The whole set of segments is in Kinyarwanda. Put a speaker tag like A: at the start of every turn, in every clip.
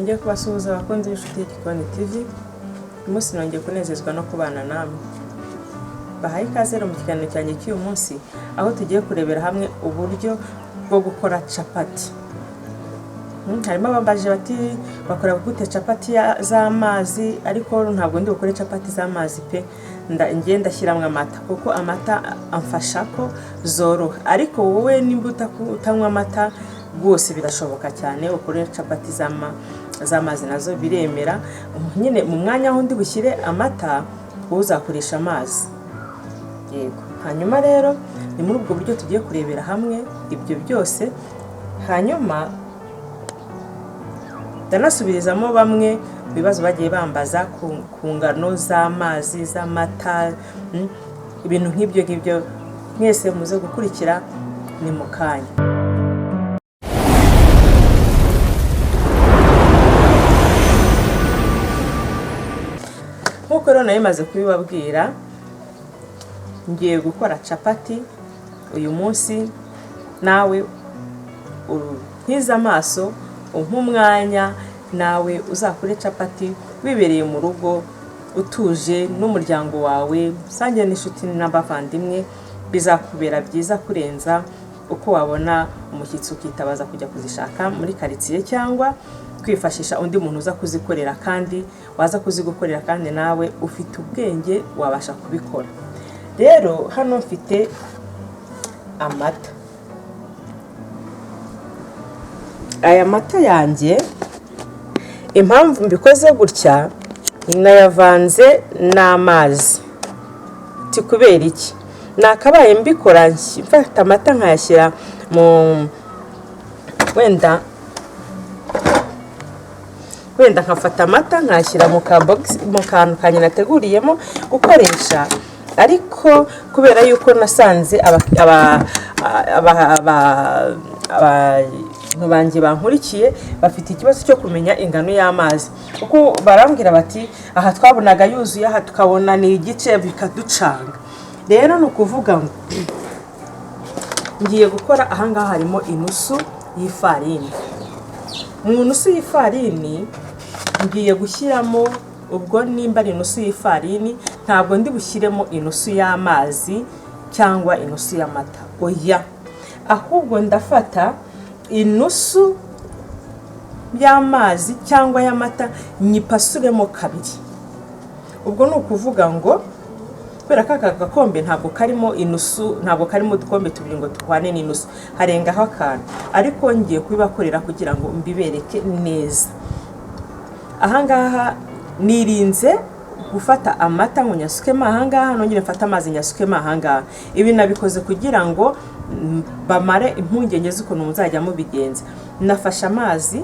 A: Nongeye kubasuhuza abakunzi b'Inshuti y'Igikoni TV. Uyu munsi nongeye kunezezwa no kubana namwe. Bahaye ikaze rero mu kiganiro cyanjye cy'uyu munsi, aho tugiye kurebera hamwe uburyo bwo gukora capati. Harimo abambaje bati bakora gute capati z'amazi, ariko ntabwo ndi bukore capati z'amazi pe, ngiye ndashyiramo amata kuko amata amfasha ko zoroha. Ariko wowe nimba utanywa amata rwose birashoboka cyane ukore capati z'amazi, nazo biremera. Nyine mu mwanya aho ndi bushyire amata wowe uzakoresha amazi. Yego. Hanyuma rero ni muri ubwo buryo tugiye kurebera hamwe ibyo byose, hanyuma ndanasubirizamo bamwe mu bibazo bagiye bambaza ku ngano z'amazi, z'amata, ibintu nk'ibyo ngibyo. Mwese muze gukurikira, ni mu kanya. Nk'uko rero nari maze kubibabwira, ngiye gukora capati uyu munsi. Nawe untize amaso, umpe umwanya, nawe uzakore capati wibereye mu rugo utuje n'umuryango wawe, usangiye n'inshuti n'abavandimwe. Bizakubera byiza kurenza uko wabona umushyitsi ukitabaza kujya kuzishaka muri karitsiye cyangwa kwifashisha undi muntu uza kuzikorera, kandi waza kuzigukorera kandi nawe ufite ubwenge wabasha kubikora. Rero hano mfite amata. Aya mata yanjye impamvu mbikoze gutya, nayavanze n'amazi. Ti kubera iki? Nakabaye mbikora mfata amata nkayashyira mu wenda nkafata amata nkayashyira mu kantu kanjye nateguriyemo gukoresha, ariko kubera yuko nasanze abantu banjye bankurikiye bafite ikibazo cyo kumenya ingano y'amazi, kuko barambwira bati aha twabonaga yuzuye, aha tukabona ni igice, bikaducanga. Rero ni ukuvuga ngo ngiye gukora ahangaha harimo inusu y'ifarini. Mu nusu y'ifarini ngiye gushyiramo, ubwo nimba ari inusu y'ifarini ntabwo ndi bushyiremo inusu y'amazi cyangwa inusu y'amata, oya, ahubwo ndafata inusu y'amazi cyangwa y'amata nyipasuremo kabiri. Ubwo ni ukuvuga ngo kubera ko aka gakombe ntabwo karimo inusu, ntabwo karimo udukombe tubiri ngo duhwane n'inusu, harengaho akantu, ariko ngiye kubibakorera kugira ngo mbibereke neza. Ahangaha nirinze gufata amata ngo nyasukemo ahangaha, nongere mfate amazi nyasukemo ahangaha. Ibi nabikoze kugira ngo bamare impungenge z'ukuntu muzajya mubigenza. Nafashe amazi,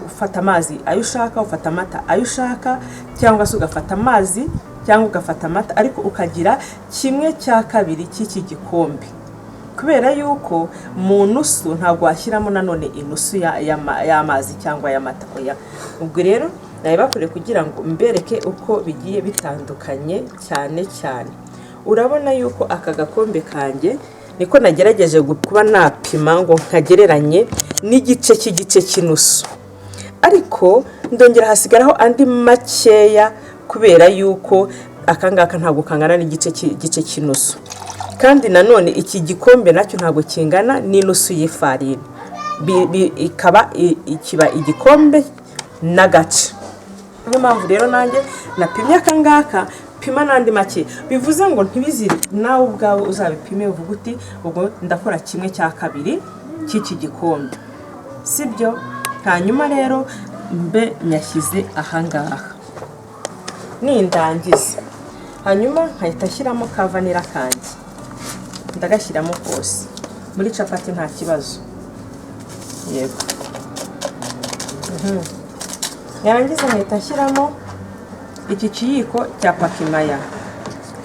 A: ufata amazi ayo ushaka, ufata amata ayo ushaka, cyangwa se ugafata amazi cyangwa ugafata amata, ariko ukagira 1/2 cy'iki gikombe, kubera yuko mu nusu ntabwo washyiramo nanone inusu y'amazi cyangwa y'amata, oya. Ubwo rero nabibakoreye kugira ngo mbereke uko bigiye bitandukanye cyane cyane. Urabona yuko aka gakombe kanjye niko nagerageje kuba napima ngo nkagereranye n'igice cy'igice cy'inusu, ariko ndongera hasigaraho andi makeya kubera yuko aka ngaka ntabwo kangana n'igice cy'igice cy'inusu, kandi nanone iki gikombe nacyo ntabwo kingana n'inusu y'ifarini, ikaba kiba igikombe n'agace. Niyo mpamvu rero nanjye napimye aka ngaka, pima n'andi make, bivuze ngo ntibizire, nawe ubwawe uzabipime uvuge uti ubwo ndakora 1/2 cy'iki gikombe, sibyo? Hanyuma rero mbe nyashyize ahangaha nindangiza, hanyuma nkahita nshyiramo ka vanilla kanjye, ndagashyiramo kose muri capati nta kibazo. Yego. Yarangiza nkahita nshyiramo iki kiyiko cya pakimaya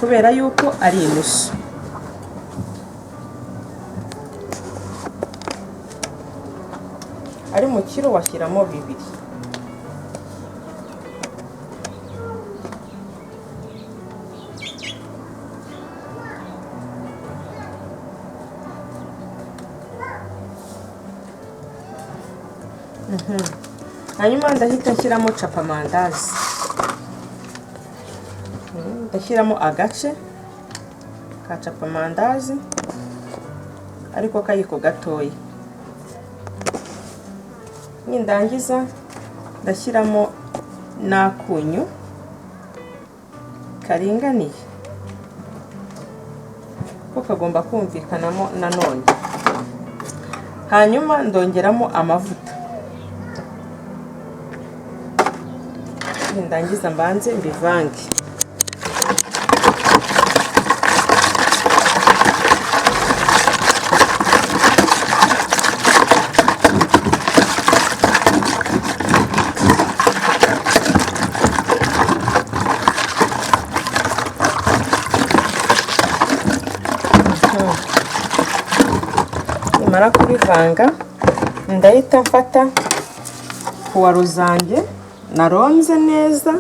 A: kubera yuko ari inusu. Ari mu kiro washyiramo 2. Hanyuma ndahita nshyiramo capamandazi, ndashyiramo agace ka capamandazi ariko kayiko gatoya. Nindangiza ndashyiramo n'akunyu karinganiye ko kagomba kumvikanamo nanone. Hanyuma ndongeramo amavuta, nindangiza mbanze mbivange. Nimara kubivanga ndahita mfata puwaro zanjye naronze neza,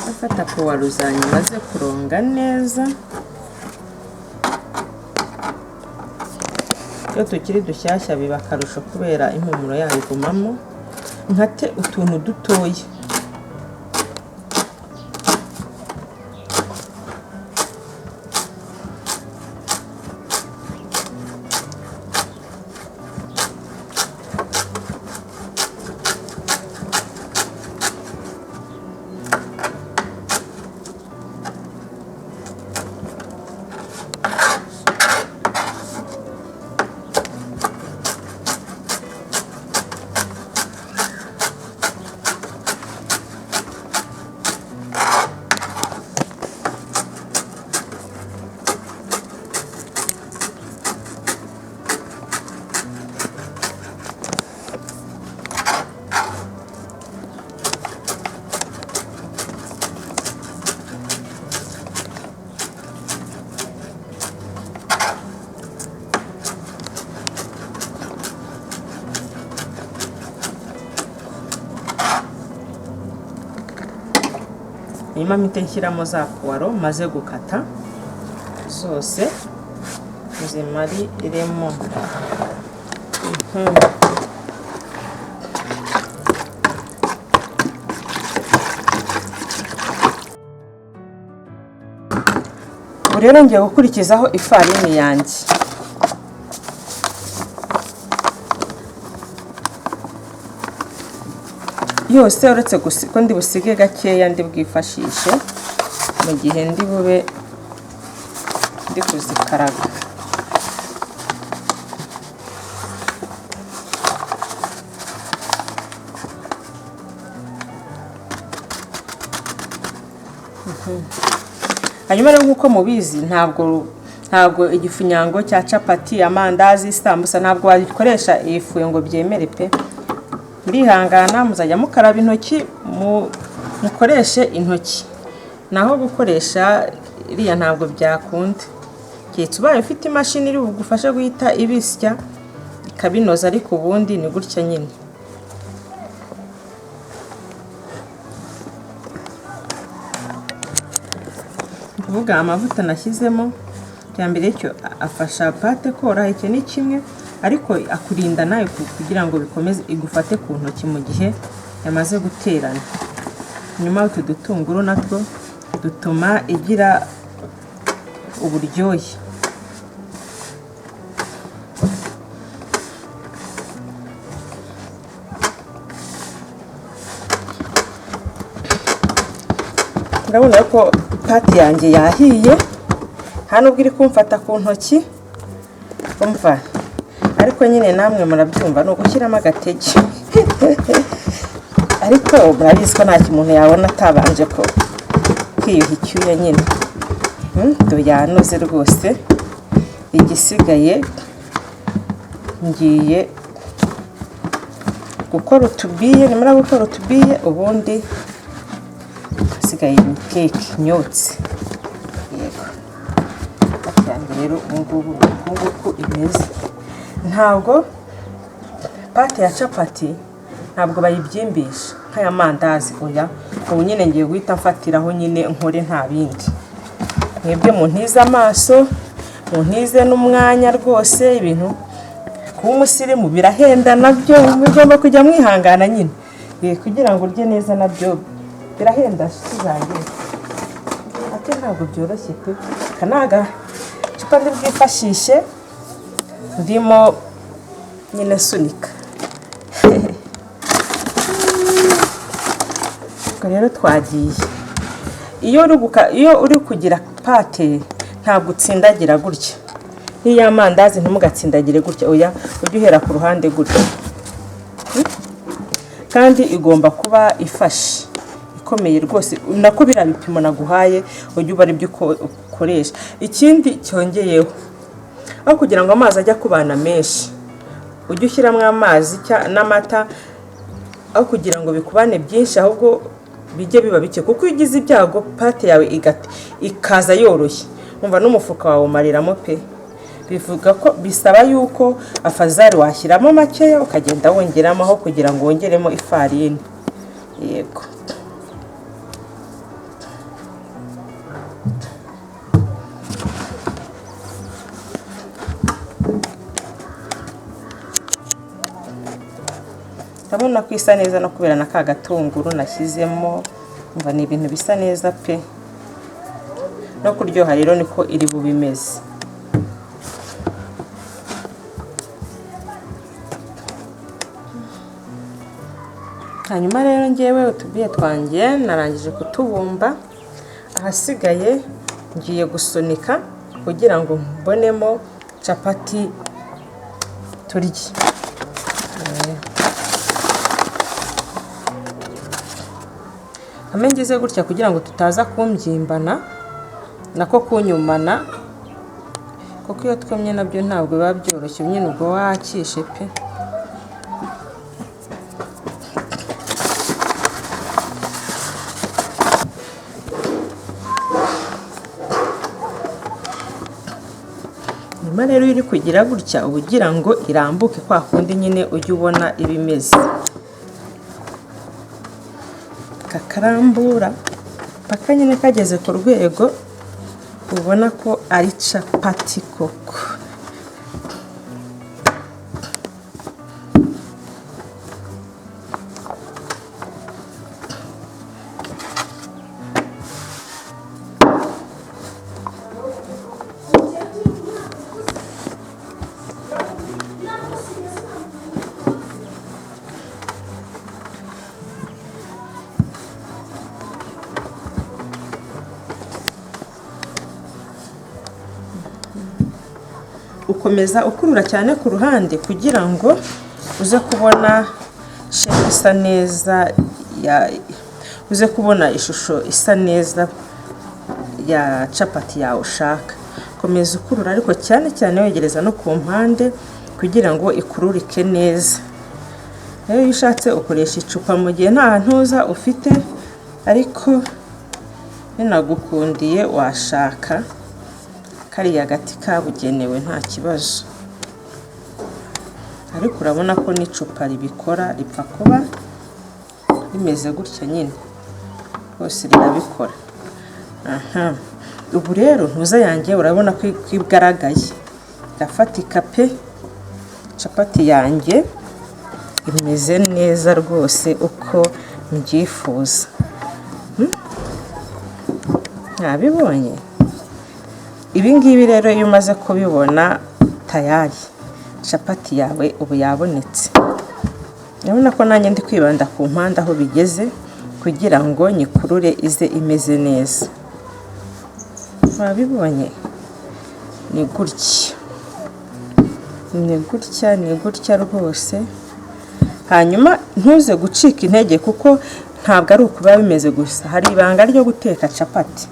A: ndafata puwaro zanjye maze kuronga neza. Iyo tukiri dushyashya biba akarusho kubera impumuro yayo igumamo. Nkate utuntu dutoya, Hanyuma mpite nshyiramo za puwaro maze gukata zose nzimariremo. Ubu rero ngiye gukurikizaho ifarini yanjye. Yose uretse ko ndi busige gakeya ndi bwifashishe mu gihe ndi bube ndi kuzikaraga. Hanyuma rero nk'uko mubizi ntabwo igifunyango cya capati, amandazi, isambusa ntabwo wabikoresha ifu ngo byemere pe. Murihangana muzajya mukaraba intoki, mukoreshe intoki, naho gukoresha iriya ntabwo byakunda. Keretse ubaye ufite imashini iri bugufashe guhita ibisya ikabinoza, ariko ubundi ni gutya nyine. Ni ukuvuga amavuta nashyizemo cya mbere cyo afasha pate koroha, icyo ni kimwe, ariko akurinda nayo kugira ngo bikomeze igufate ku ntoki mu gihe yamaze guterana. Nyuma utu dutunguru natwo dutuma igira uburyohe. Urabona ko pate yanjye yahiye, nta nubwo iri kumfata ku ntoki, umva. Ariko nyine namwe murabyumva ni ugushyiramo agatege. Ariko murabizi ko nta kintu umuntu yabona atabanje ko kwiyuha icyuya nyine. Yanoze rwose. Igisigaye ngiye gukora utubiye, nimara gukora utubiye ubundi hasigaye ni keke nyotse. Yego. Yanjye rero ubu ngubu nguku imeze. Ntabwo pate ya capati ntabwo bayibyimbisha nk'aya mandazi, oya. Ubu nyine ngiye guhita mfatiraho nyine nkore nta bindi. Mwebwe muntize amaso, muntize n'umwanya rwose, ibintu kuba umusirimu birahenda nabyo mugomba kujya mwihangana nyine. Kugira ngo urye neza nabyo birahenda nshuti zanjye. Ate ntabwo byoroshye pe. Aka ni agacupa ndi bwifashishe ndimo nyine sunika. Ubwo rero twagiye. Iyo uri kugira pate ntabwo utsindagira gutya. Nk'iyo amandazi ntimugatsindagire gutya, oya, ujye uhera ku ruhande gutya. Kandi igomba kuba ifashe, ikomeye rwose, nako biriya bipimo naguhaye ujye uba aribyo ukoresha. Ikindi cyongeyeho, aho kugira ngo amazi ajye akubana menshi, ujye ushyiramo amazi n'amata, aho kugira ngo bikubane byinshi ahubwo bijye biba bike, kuko iyo ugize ibyago pate yawe ikaza yoroshye, umva n'umufuka wawe umariramo pe. Bivuga ko bisaba yuko afazari washyiramo makeya ukagenda wongeramo aho kugira ngo wongeremo ifarini. Yego. Ndabona ko isa neza no kubera na ka gatunguru nashyizemo, umva ni ibintu bisa neza pe. No kuryoha rero niko iri bube imeze. Hanyuma rero ngewe utubiye twanjye narangije kutubumba, ahasigaye ngiye gusunika kugira ngo mbonemo capati turye. Ngeze gutya kugira ngo tutaza kumbyimbana nako kunyumana, kuko iyo twumye nabyo ntabwo biba byoroshye nyine, ubwo wakishe pe. Nyuma rero iri kugira gutya uba ugira ngo irambuke kwa kundi nyine ujye ubona ibimeze. Kakarambura paka nyine kageze ku rwego ubona ko ari capati koko. Ukomeza ukurura cyane ku ruhande kugira ngo uze kubona shape isa neza ya, uze kubona ishusho isa neza ya capati yawe ushaka. Komeza ukurura ariko cyane cyane wegereza no ku mpande kugira ngo ikururike neza. Rero iyo ushatse ukoresha icupa mu gihe nta ntuza ufite, ariko binagukundiye washaka kariya gati kabugenewe nta kibazo. Ariko urabona ko n'icupa ribikora, ripfa kuba rimeze gutya nyine, rwose rirabikora. Aha, ubu rero ntuza yanjye urabona ko igaragaye, irafatika pe. Capati yanjye imeze neza rwose uko mbyifuza. Mwabibonye? Ibi ngibi rero iyo umaze kubibona tayari capati yawe ubu yabonetse. Urabona ko nanjye ndi kwibanda ku mpande aho bigeze kugira ngo nyikurure ize imeze neza. Mwabibonye? Ni gutya, ni gutya, ni gutya rwose. Hanyuma ntuze gucika intege kuko ntabwo ari ukuba bimeze gusa, hari ibanga ryo guteka capati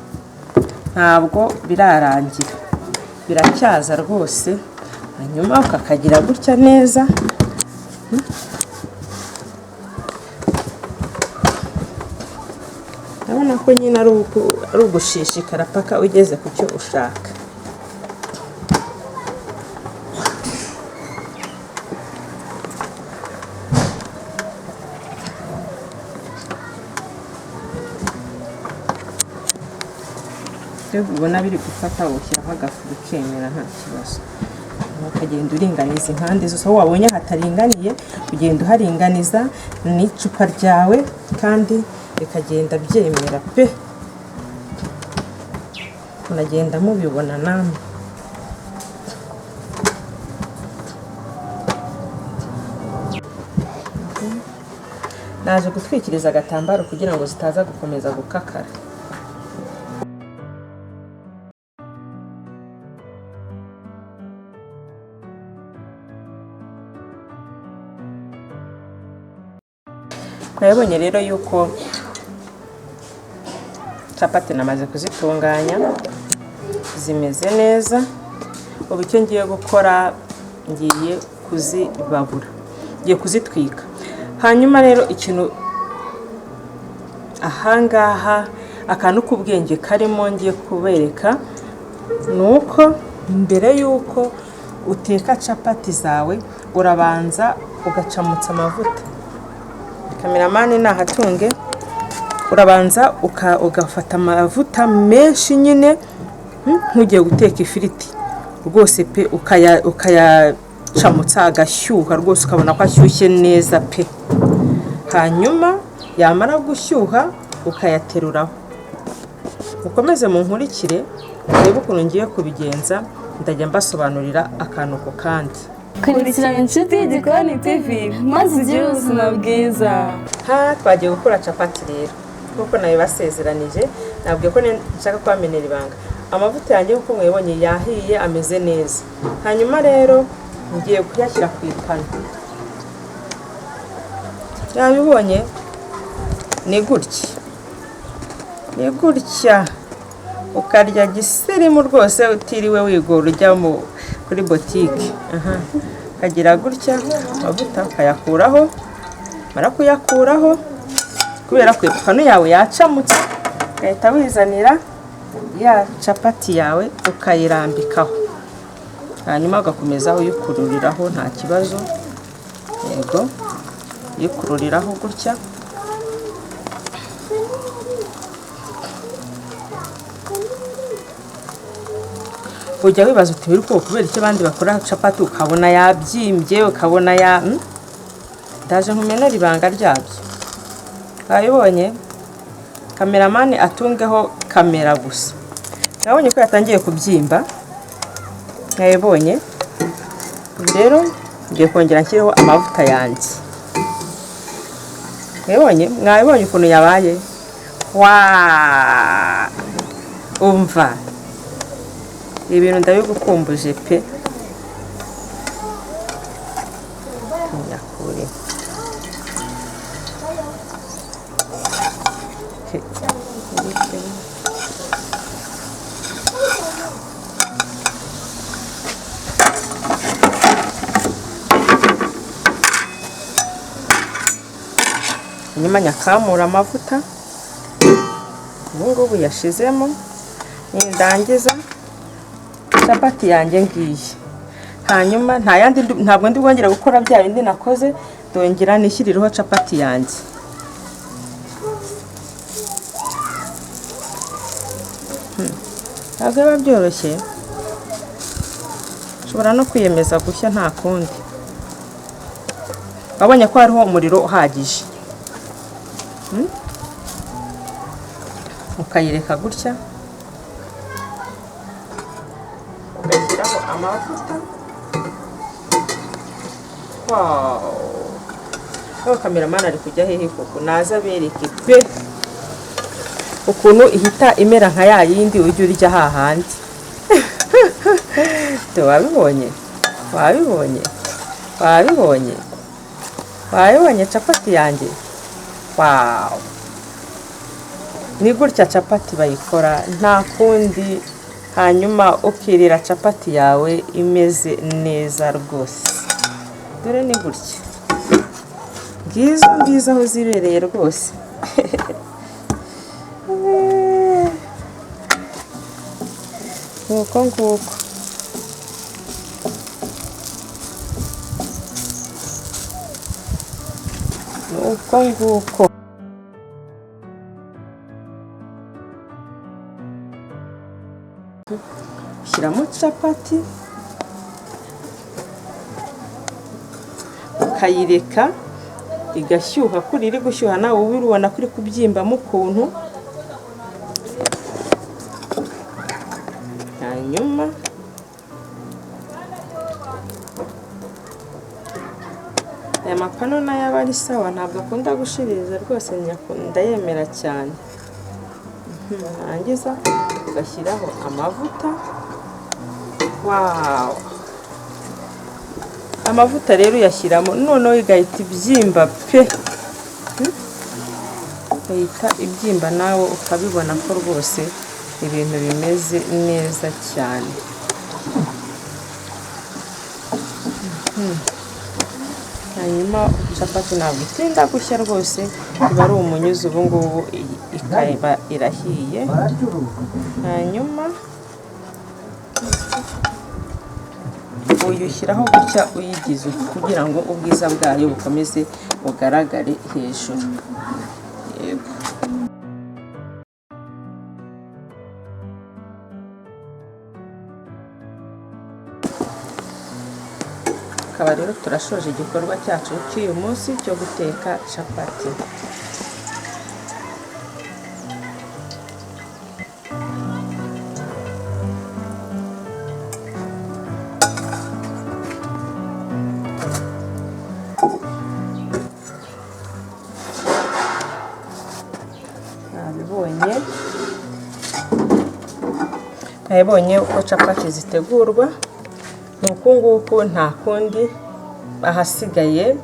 A: ntabwo birarangira, biracyaza rwose. Hanyuma ukakagira gutya neza. Urabona ko nyine ari ugushishikara paka ugeze ku cyo ushaka. Iyo ubona biri gufata ushyiraho agafu bikemera, nta kibazo. Ukagenda uringaniza impande zose, aho wabonye hataringaniye ugenda uharinganiza n'icupa ryawe, kandi bikagenda byemera pe. Muragenda mubibona namwe. Naje gutwikiriza agatambaro kugira ngo zitaza gukomeza gukakara. Mwabonye rero yuko capati namaze kuzitunganya, zimeze neza. Ubu icyo ngiye gukora, ngiye kuzibabura, ngiye kuzitwika. Hanyuma rero ikintu ahangaha, akantu k'ubwenge karimo ngiye kubereka, ni uko mbere y'uko uteka capati zawe urabanza ugacamutsa amavuta. Kameramani nahatunge. Urabanza ugafata amavuta menshi nyine, nk'ugiye guteka ifiriti rwose pe, ukayacamutsa agashyuha rwose, ukabona ko ashyushye neza pe. Hanyuma yamara gushyuha ukayateruraho. Mukomeze munkurikire murebe ukuntu ngiye kubigenza, ndajya mbasobanurira akantu ku kandi.
B: Kurikirana Inshuti y'Igikoni TV maze ugire ubuzima bwiza.
A: Ha, twagiye gukora capati rero nk'uko nabibasezeranije, nabwiye ko nshaka kubamenera ibanga. Amavuta yanjye nk'uko mwibonye yahiye, ameze neza. Hanyuma rero ngiye kuyashyira ku ipanu. Yabibonye ni gutya, ni gutya ukarya gisirimu rwose utiriwe wigora ujya kuri botike. Aha, ukagira gutya amavuta ukayakuraho, mara kuyakuraho kubera ko ipanu yawe yacamutse, ugahita wizanira ya capati yawe ukayirambikaho, hanyuma ugakomeza uyikururiraho nta kibazo. Yego, uyikururiraho gutya. Ujya wibaza uti biri ko kubera icyo abandi bakora capati ukabona yabyimbye, ukabona ya ndaje nkumenera ibanga ryabyo. Wabibonye? Kameramani atungeho kamera gusa. Nabonye ko yatangiye kubyimba, mwabibonye. Rero ngiye kongera nshyireho amavuta yanjye. Mwabibonye? Mwabibonye ukuntu yabaye? Wa! Umva, ibintu ndabigukumbuje pe. Nyakure. Nyuma nyakamura amavuta ubu ngubu yashizemo, nindangiza capati yanjye ngiye. Hanyuma nta yandi, ntabwo ndi bwongere gukora bya bindi nakoze, ndongera nishyirireho capati yanjye. Ntabwo biba byoroshye, ushobora no kwiyemeza gushya nta kundi. Wabonye ko hariho umuriro uhagije, ukayireka gutya, ugashyiraho amavuta. Wow! Kameramani ari kujya hehe koko? Naza abereke pe ukuntu ihita imera nka ya yindi ujya urya hahandi. Wabibonye? Wabibonye? Wabibonye? Wabibonye capati yanjye? Wow! Ni gutya capati bayikora nta kundi, hanyuma ukirira capati yawe imeze neza rwose. Dore ni gutya, ngizo ngizo aho zibereye rwose. Nguko nguko. Nguko nguko. Ushyiramo capati ukayireka igashyuha, kuri iri gushyuha nawe uba ubibona ko iri kubyimbamo ukuntu. Hanyuma aya mapano nayo aba ari sawa, ntabwo akunda gushiririza rwose, ndayemera cyane. Warangiza ugashyiraho amavuta. Wawu, amavuta rero uyashyiramo noneho igahita ibyimba pe, igahita ibyimba nawe ukabibona ko rwose ibintu bimeze neza cyane. Hanyuma capati ntabwo itinda gushya rwose, iba ari umunyuzi ubu ngubu ikaba irahiye. Hanyuma uyishyiraho gutya uyigize kugira ngo ubwiza bwayo bukomeze bugaragare hejuru. Yego. Tukaba rero turashoje igikorwa cyacu cy'uyu munsi cyo guteka capati. Nabibonye uko capati zitegurwa, ni uku nguku, nta kundi. Ahasigaye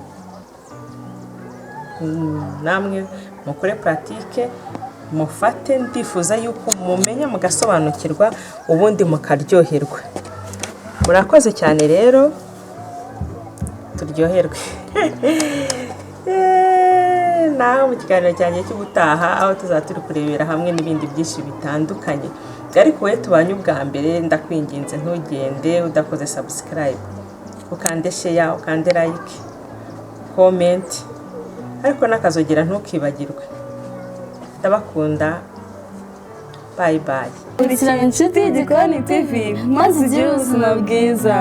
A: namwe mukore puratike, mufate, ndifuza yuko mumenya mugasobanukirwa, ubundi mukaryoherwa. Murakoze cyane rero, turyoherwe. Naho mu kiganiro cyanjye cy'ubutaha, aho tuzaba turi kurebera hamwe n'ibindi byinshi bitandukanye. Ariko wowe tubanye ubwa mbere, ndakwinginze ntugende udakoze subscribe, ukande share, ukande like, comment, ariko n'akazogera ntukibagirwe. Ndabakunda, bye bye.
B: Kurikirana Inshuti y'Igikoni TV maze ugire ubuzima bwiza.